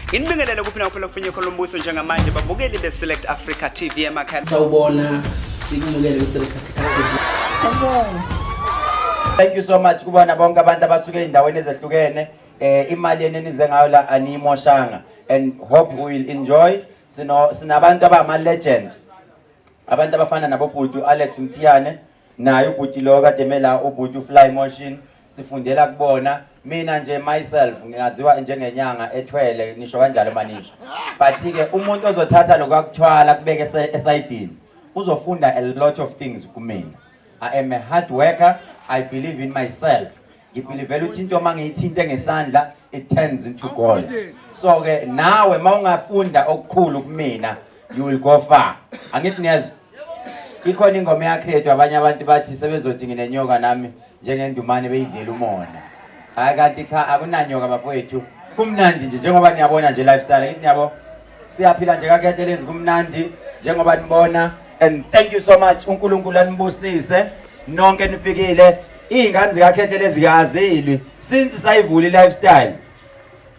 Nginibingelele kuphi nakuphi lofunye khona umbuso njengamanje babukeli be-Select Africa TV emakhaya. Sawubona, sikumukele kwi-Select Africa TV. Sawubona. Thank you so much kubona bonke abantu abasuke ezindaweni ezehlukene. Imali yenu enize ngayo la aniyimoshanga and hope we will enjoy. Sino sinabantu abama legend. Abantu abafana nabo bhuti Alex Mthiyane naye ubhuti lo kade mela ubhuti Fly Motion sifundela kubona. Mina nje myself ngingaziwa njengenyanga ethwele, nisho kanjalo manisho, but ke umuntu ozothatha lokwakuthwala kubeke esayidini uzofunda a lot of things kumina. I am a hard worker. I believe in myself. Ngibelieve ukuthi into mangiyithinte ngesandla, it turns into gold. So ke nawe mawungafunda okukhulu kumina, you will go far. Angithi niyezwa, ikhona ingoma eyacreate abanye abantu bathi sebezothi nginenyoka nami njengendumane beyidlela umona. Hayi, kanti cha, akunanyoka bafowethu, kumnandi nje njengoba niyabona nje lifestyle. Angithi niyabo, siyaphila nje kaKhehlelezi, kumnandi njengoba nibona. And thank you so much, uNkulunkulu anibusise nonke nifikile. Iy'ngane zikaKhehlelezi kazilwi since sayivula i-lifestyle.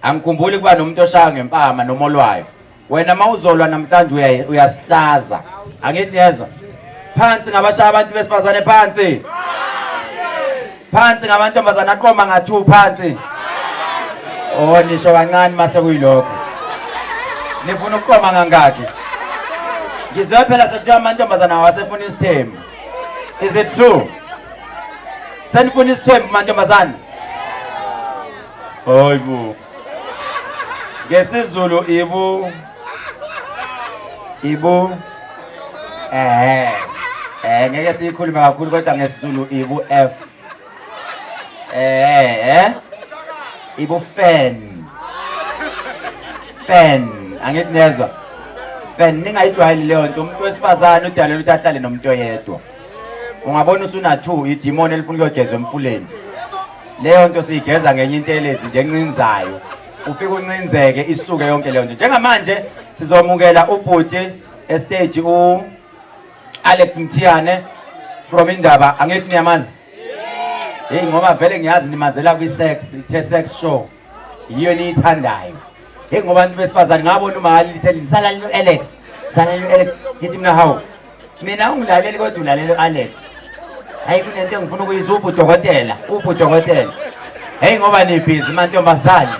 Angikhumbuli kuba nomuntu oshaya ngempama noma olwayo. Wena mawuzolwa namhlanje uyasihlaza. Angithi niyezwa, phansi ngabashaya abantu besifazane, phansi phansi ngamantombazane aqoma nga-two, phansi. Oh, nisho kancane mase kuyilokho. Nifuna ukuqoma ngangaki? Ngizwe phela sekuthiwa amantombazane awasefuna isithembu. Is it true? Senifuna isithembu, mantombazane? Hayibo, ngesiZulu ibu ngeke siyikhulume kakhulu, kodwa ngesiZulu ibu F ibu fan fan. Angithi niyezwa, fan. Ningayijwayeli leyo nto. Umuntu wesifazane udalelwe ukuthi ahlale nomuntu oyedwa. Ungabona usuna two, idimoni elifuna ukuyogezwa emfuleni. Leyo nto siyigeza ngenye intelezi nje encinzayo, ufike uncinzeke, isuke yonke leyo nto. Njengamanje sizomukela ubhuti estage, u Alex Mthiyane from Indaba. Angithi niyamazi? Hey, ngoba vele ngiyazi nimazela kwi-sex, ithe sex show yiyo eniyithandayo. Hey, ngoba abantu besifazane ngabona umali lithe nisalalela u-Alex, salalela u-Alex. Ngithi mina, hawu, mina ungilaleli kodwa ulalela u-Alex. Hayi, kunento engifuna ukuyizwa, uphi udokotela, uphi udokotela? Hey, ngoba nibhizi mantombazane.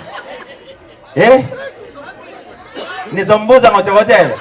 Nizombuza ngodokotela.